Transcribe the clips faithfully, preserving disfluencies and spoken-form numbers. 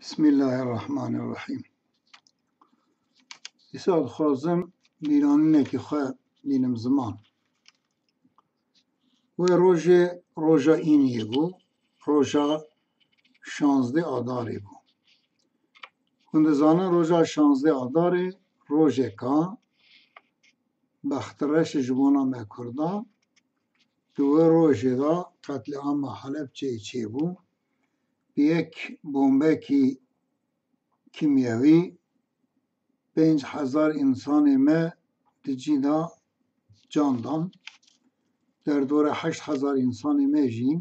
Bismillahirrahmanirrahîm. Îsa dixwazim bîranînekî xwe bînim ziman. Wê rojê roja îniyê bû, roja şazdeh adarê bû. Hûn dizanin roja şazdeh adarê rojeka bextireş ji bona me Kurda. Di wê rojê de qetlîama Helebçeyê çêbû. Bi yek bombekî kîmyewî pênc hezar însanê me di cî de can dan. Derdora heşt hezar însanê me jî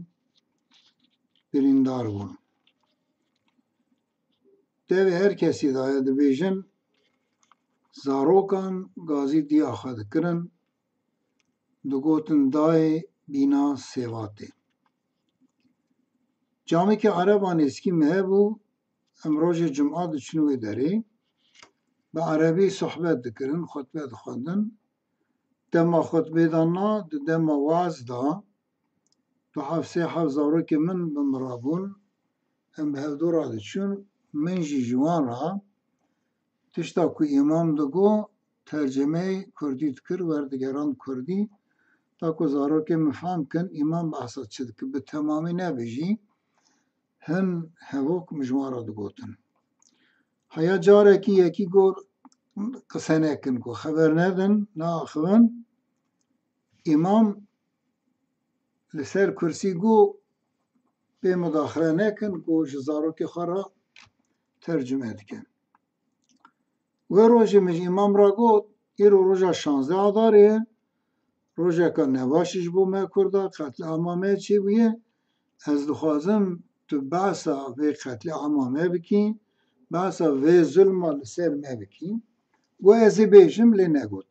birîndar bûn. Devê her kesî daye dibêjin, zarokan gazî diya xwe dikirin, digotin dayê bîna sêvatê. Camêkê Ereba nêzîkî me hebû, em rojê cuma diçin wê derê, bi erebî sohbet dikirin, xutbe dixwendin. Dema xutbê de na, di dema waz de, du heft sê heft zarokê min bi min re bûn, em bi hevdû re diçûn, min jî ji wan re tişta ku îmam digo tercimeyê kurdî dikir, werdigerand kurdî, ta ku zarokê min fehm kin îmam behsa çi dikir, bi temamî nebe jî, hin hevok min ji wan re digotin. Heya carekî yekî got, qise nekin ku xeber nedin, neaxivin. Îmam li ser kursî got, pê mudaxile nekin ku ji zarokê xwe re tercime dikin. Wê rojê min ji îmam re got, îro roja şazdeh adarê ye, rojeka nebaş ji bo me Kurda, qetlîama me çêbûye. Ez dixwazim tu behsa vê qetlîama me bikî, behsa vê zulma li ser me bikî. Got ez ê bêjim, lê negot.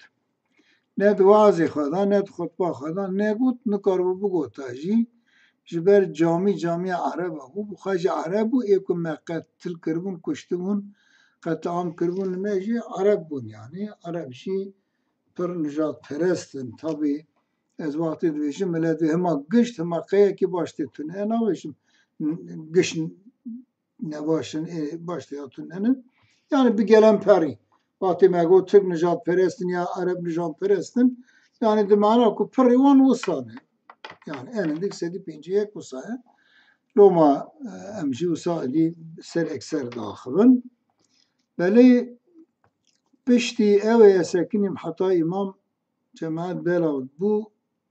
Ne di wazê xwe de, ne di xutba xwe de negot, nikaribû bigota jî. Ji ber camî, camiya Ereba bû, bi xwe jî Ereb bû, ê ku me qetil kiribûn, kuştibûn, qetliam kiribûn, li me jî Ereb bûn, yanî Ereb jî pir nijadperest in. Tabî ez wextê dibêjim, milet dê hema gişt, hema qeyekî baş tê tune, nabêjim gişt nebaş in, ê, baş tê ya tune ne. Yanî bi gelemperî. Wextê me got Tirk nijadperest in ya Ereb nijadperest in, yanî di mana ku pirrî wan wisa ne. Yanî en hindik sedî pêncî yek wisa ye. Loma, e, em jî wisa êdî ser ekser diaxivin. Belê piştî ew ê ez sekinîm heta îmam cemaet belav bû,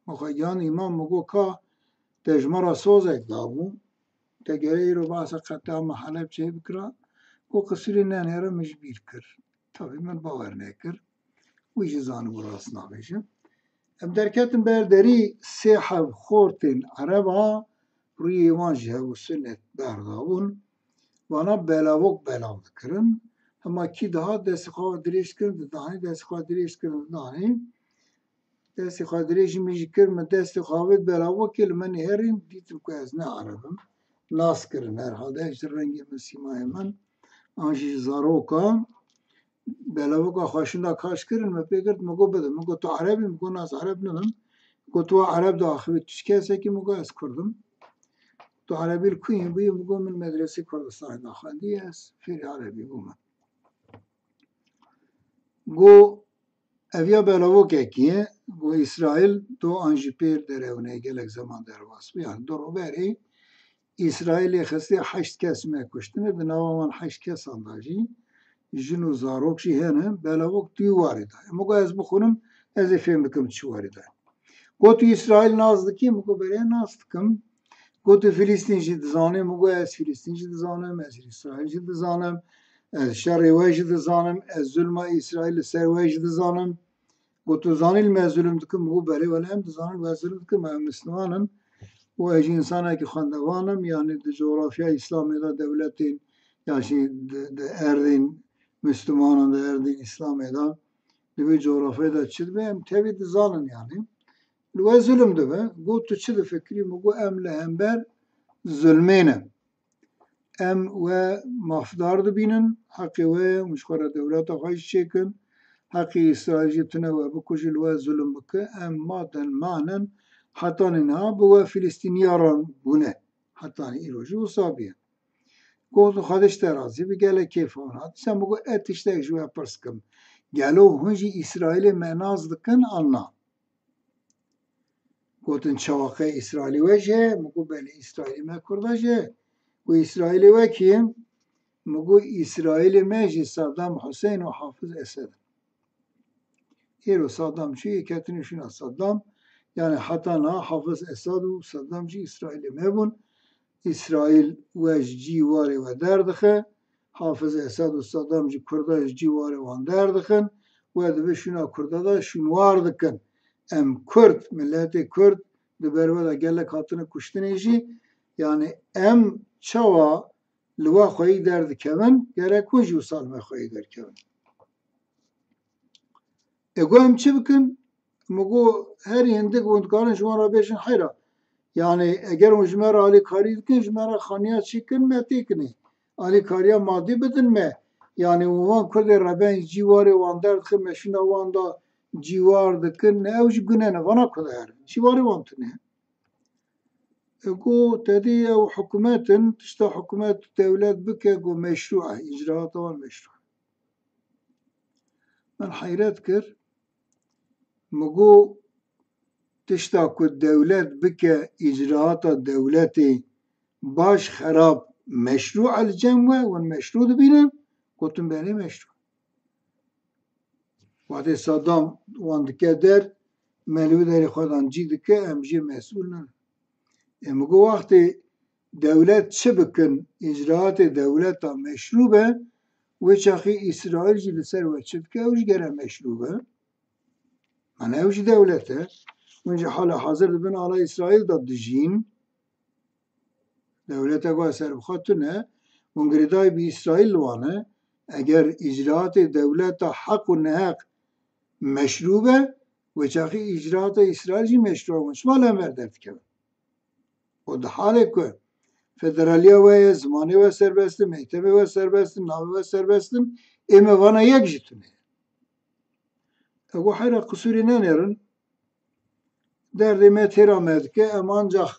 min xwe gihan îmam, min got ka te ji me re sozek dabû, te gerê îro behsa qetlîama Helebçeyê bikira, got qisûrê nenêre min ji bîr kir. Tabî min bawer nekir. Wî jî zanibû rast nabêje. Em derketin ber derî sê heb xortên Ereba rûyê wan ji hev û sunet berdabûn. Vana belavok belav dikirin. Hema kî dihat destê xwe dirêj dikirin, didanî, destê xwe dirêj dikirin, didanî. Destê xwe dirêj min jî kir, min destê xwe avêt belavokê, li min nêrîn, dîtin ku ez ne Ereb im. Nas kirin herhalde ji rengê min, sîmayê min, an jî ji zarokan. Belavoka xwe şinda kaş kirin, me pê girt, me got bide. Me got tu Ereb î? Me got na ez Ereb nibim. Got tu wa Ereb diaxivî, tu çi kesekî? Me got ez Kurd im. Tu Erebî li ku yî bûyî? Me got min medresê Kurdistanê de xwendî, ez fêrî Erebî bûme. Got ev ya belavokekî ye, got Îsraîl do an jî pêr derewne, gelek zeman derbas bû. Yanî du rûberê Îsraîlê xistê heşt kes me kuştine, di nava wan heşt kesan de jî jin û zarok jî hene, belavok tu yî warê de. Min got ez bixwînim, ez ê fêm bikim çi warê de. Got tu Îsraîl nas dikî? Min got belê nas dikim. Got tu Filîstîn jî dizanî? Min got ez Filîstîn jî dizanim, ez Îsraîl jî dizanim, ez şerê we jî dizanim, ez zulma Îsraîl li ser we jî dizanim. Got tu zanî li me zulm dikim? Min got belê wele em dizanin we zulm dikim, em misliman in û ez jî însanekî xwendevan im, yanî di cografya Îslamê de dewletên, ya jî di, di erdên mislimanan de, erdên Îslamê de, di vê cografyayê de çi dibe, em tevî dizanin yanî. Li we zulm dibe. Got tu çi difikirî? Min got em li hember zulmê ne. Em we mafdar dibînin, heqê we ye, hûn ji xwe re dewleta xwe jî çêkin. Heqê Îsraîl jî tune we bikuje, li we zulm bike. Em maden manen hetanî niha bi we Filîstîniya re bûne. Hetanî îro jî wisa bûye. Gotin, Xwedê ji te razî bi, gelek kêfa wan hat. Dîsa min got, ez tiştek ji we pirs kim. Gelo hûn jî Îsraîlê me nas dikin an na? Gotin, çawa qey Îsraîlê we jî heye? Min got, belê, Îsraîlê me Kurda jî heye. Got, Îsraîlê we kî ye? Min got, Îsraîlê me jî Saddam Hussein û Hafiz Esed in. Îro Saddam çûyê, ketine şûna Saddam. Yani heta niha Hafiz Esad û Saddam jî Îsraîlê me bûn. Îsraîl we ji cî warê we derdixe. Hafiz Esad û Saddam jî Kurda ji cî warê wan derdixin. We dibe şûna Kurda de şûnwar dikin. Em Kurd, miletê Kurd, di ber we de gelek hatine kuştinê jî. Yani em çawa li we xweyî derdikevin, gerek hûn jî wisa li me xweyî derkevin. E, got, em çi bikin? Min got, herî hindik hûn dikarin ji wan re bêjin heyra. Yani eger hûn ji me re alîkarî dikin, ji me re xaniya çêkin, me têkinê. Alîkariya madî bidin me. Yani hûn van Kurdê reben cî warê wan derdixin, me şûna wan da cî war dikin. Ne, ew jî gune ne, vana Kurda herin. Cî warê wan tune. E, got, tedî ew hikûmet in, tişta hikûmet dewlet bike, got, meşrû e, îcraata wan meşrû e. Min heyret kir. Min got, tişta ku dewlet bike, îcraata dewletê baş, xerab, meşrû e li cem we, hûn meşrû dibînin? Gotin, belê, meşrû. Wextê Saddam wan dike der, me li wî derê xwe dan cî dike, em jê mesûl nin. Ê, min got, wextê dewlet çi bikin, îcraatê dewleta meşrû be, wê çaxî Îsraîl jî li ser we çi dike, ew jî gere meşrû be. Mana ew jî dewlet e. Hûn jî hala hazir di bin ala Îsraîl de dijîn. Dewleta ku serbixwe tune, hûn girêdayî bi Îsraîl li wan e. Eger îcraatê dewleta heq û neheq meşrû be, wê çaxî îcraata Îsraîl jî meşrû e. Hûn çima li hember derdikevin? Û di halê ku federaliya we ye, zimanê we serbest in, mektebê we serbest in, navê we serbest in, ê me vana yek jî tune ye. Ew heyra qisûrê nenêrin. Derdê me têra me dike, em ancax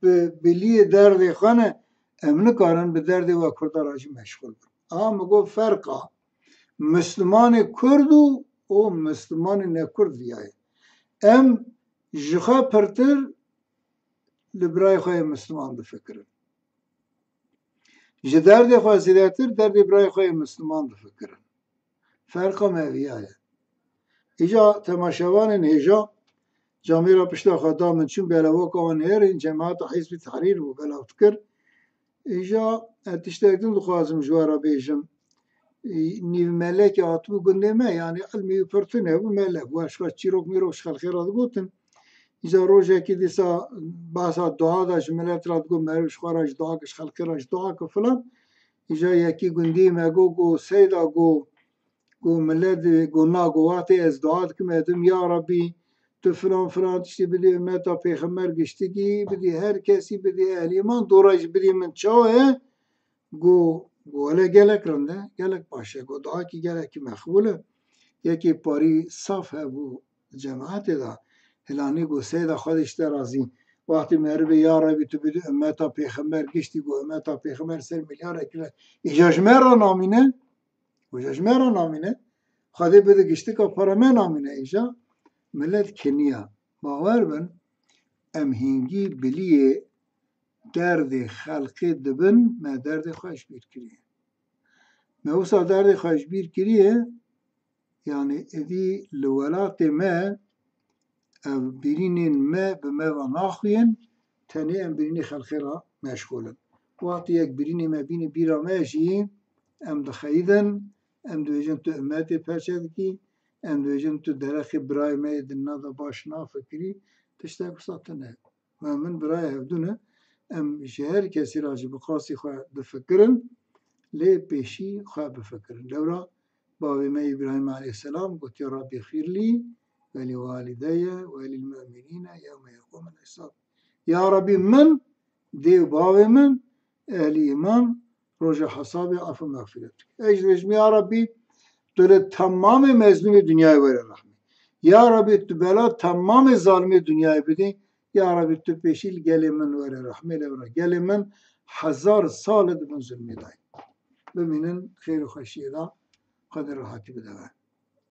bi biliyê derdê xwe ne, em nikarin bi derdê we Kurda re jî meşxûl bin. Aha, min got, ferqa Mislimanê Kurd û, û Mislimanê ne Kurd viya ye. Em ji xwe pirtir li birayê xwe yê Misliman difikirin. Ji derdê xwe zêdetir derdê birayê xwe yê Misliman difikirin. Ferqa me viya ye. Îca temaşevanên hêja camêra pişta xwe da min, çûn belawaka wan hêrîn, cemaeta Hizbî Tehrîr bû belav dikir. Îja ez tiştek din dixwazim ji we re bêjim. Nîv melekê hatibû gundê me, yanî ilmî wî pir tune bû, melek bû, ji xwe çîrok mîrok ji xelkê re digotin. Îca rojekî dîsa behsa dua da ji milet re digot, meriv ji xwe re jî dua ke, ji xelkê re jî dua ke filan. Îca yekî gundî me got, got, Seyda, got, got, milet, got, na, got, wextê ez dua dikim, ez dikim, ya Rabbî, tu filan filan tiştî bidî ummeta pêxember giştikî, bidî her kesî, bidî ehlî îman, dora jî bidî min çawa ye? Got, got, wele gelek rind e, gelek baş e, got, duakî gelekî meqbûl e. Yekê parî saf hebû di cemaetê de, hilanî got, Seyda, Xwedê ji te razî. Wextê merivê ya Rebî tu bidî ummeta pêxember giştî, got, ummeta pêxember ser milyarek ve, îca ji me re namîne? Got, îca ji me re namîne? Xwedê bide giştika para me namîne îca? Milet keniya. Bawer bin, em hingî biliyê derdê xelkê dibin, me derdê xwe ji bîr kiriye. Me wisa derdê xwe ji bîr kiriye, yanî êdî li welatê me ev birînên me bi me ve naxuyen, tenê em birînê xelkê re meşxûl in. Wextê yek birînê me bîne bîra me jî, em dixeyidin, em dibêjin tu ummetê perçe dikî, em dibêjin tu derexê birayê me yê dinna de baş nafikirî, tiştek wisa tune. Me min birayê hevdû ne, em ji her kesî re jî bi qasî xwe difikirin, lê pêşî xwe bifikirin. Lewra bavê me Îbrahîm aleyhisselam gotiye, Rabbî xîrlî ve lî walîdeyye ve lîl mu'minîne yewme yeqûmul hîsab. Ya Rabbî min, dê û bavê min, ehlî îman, roja hesabê efû mexfîret bike. Ez jî dibêjim, ya Rabbî, tu li temamê mezlûmê dinyayê were rehmê. Ya Rabbî, tu bela temamê zalimê dinyayê bidî. Ya Rabbî, tu pêşî li gelê min were rehmê, lewra gelê min hezar sal e di bin zulmê de ye. Bimînin xêr û xweşiyê de, Xwedê rehatî bide we.